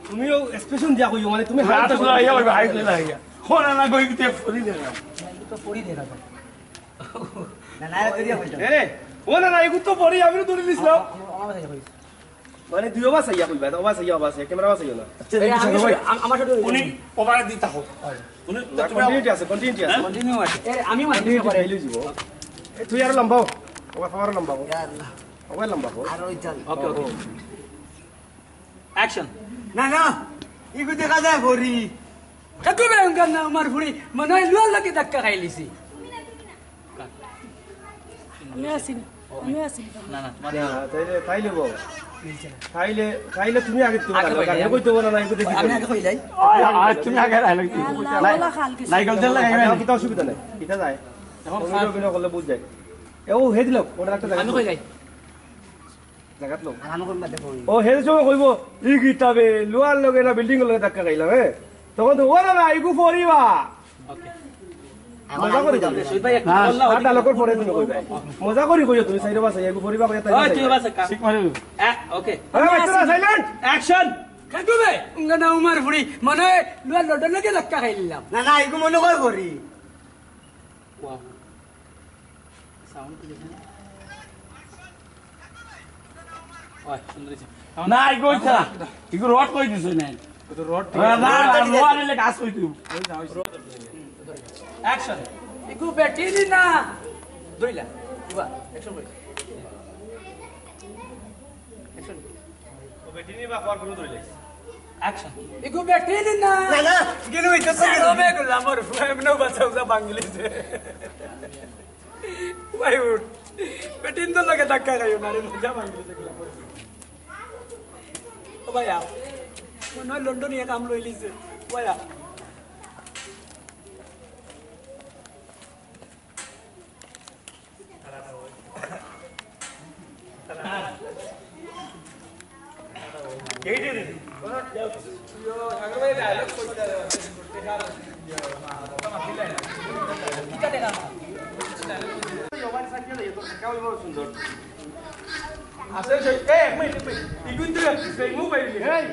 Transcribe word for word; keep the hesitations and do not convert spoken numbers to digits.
তুমিও এক্সপ্রেশন দিয়া কইও, মানে তুমি হাই তুলা আইয়া কইবা, হাই তুলা আইয়া। কোন না কই কিতা পড়ি দেখা। তো পড়ি দেখা যায়। না, না, এটা দিয়া কইতাম। এ রে, ও না, না, এগুলো তো পড়ি, আমি তো ধরে নিছিলাম। আমার, আমার কাছে কইস। মানে দুই ওবা চাইয়া কইবা, ওবা চাইয়া, ওবা চাইয়া, ক্যামেরা ওবা চাইয়া না। আচ্ছা, এই, আমি আমার সাথে উনি ওবারে দিতা হোক। উনি না, তো তুমি কন্টিনিউটি আছে, কন্টিনিউটি আছে। কন্টিনিউ আছে। এ, আমি মাঝে কন্টিনিউটি পারি। ফেলে দিব। এ, তুই আরো লম্বা হ। ওবা আরো লম্বা হ। ইয়া আল্লাহ। ওবা লম্বা হ। আর ওই চল। ওকে, ওকে। অ্যাকশন। না, না, ইগু দেখা যায় ভরি। কাকু ভাই, উঙ্গার না আমার ভরি, মনে হয় লুয়ার লগে ধাক্কা খাইলিছি। আমি আছি না, আমি আছি না। না, না, তোমার না, তাইলে, তাইলে বল। মিলছে না। তাইলে, তাইলে তুমি আগে তুমি আগে আগে কইলে। আগে কইতে বলো না, এগুলো দেখি আমি বলি। আগে কইলাই। আরে, আরে, তুমি আগে আইলে কি? না, না, লাই-, বলা খাল কিছু। নাইকল তেল লাগাই আগে না। কিতা অসুবিধা নাই, কিতা যায়। এখন অভিনয়, স্যার। অভিনয় করলে বুঝ যায়। এ, ও হে দিল, ওটা একটা আমি জায়গা। কইলাই। জাগাত লো। আর আমি কোন বাদে কই? ও, হে সময় কইবো, "ই কিতাবে, লুয়ার লগে না বিল্ডিং লগে ধাক্কা খাইলাম, হ্যাঁ?" তখন তো, "ওরে না, ইগু পড়িবা।" ওকে। মজা করি কইও। শহীদ ভাই, একটা হ্যাঁ, বললা, আর ওদিকে। ডায়লগর পরে তুমি কইবা। মজা করি কইও, তুমি সাইডে বাসা, ইগু পড়িবা, কইয়া তাই ওই, বাসা। তুই বাসা, কা-, শিখ মারু। আ, ওকে। হ্যাঁ, বাচ্চারা, সাইলেন্ট। অ্যাকশন। কাকু ভাই, উঙ্গা না উমার ফুড়ি, মনে হয় লুয়ার লটর লগে ধাক্কা খাইলাম। না, না, ইগু মনে কয় করি। ওয়াও। সাউন্ড কি দেখেন? ওই, সুন্দর হয়েছে। না, ইগু হইছে না। ইগু রড কই দিছে না? ও তো রড না, না, না, লোহা নিলে গাছ হইতো। অ্যাকশন। ইগু বেটি নি না। দুইলা। বাহ, অ্যাকশন কই? অ্যাকশন। ও বেটি নি বা কর কোনো ধরে লাইছে। অ্যাকশন। ইগু বেটি নি না। না, না, গেল হইতো না। আরো বেগুলা মোর ফুয়া এমনেও বাচ্চা উজা ভাঙিলিছে। ভাই উঠ। বেটিন তো লগে ধাক্কা খাইও না রে, মজা ভাঙিলিছে গুলা মোর। ও ভাইয়া, মনে হয় লন্ডনিয়া কাম লইলিছে। ভাইয়া। আছে, এই, এক মিনিট, এক মিনিট। ইগুন তো সেই মোবাইল। এই,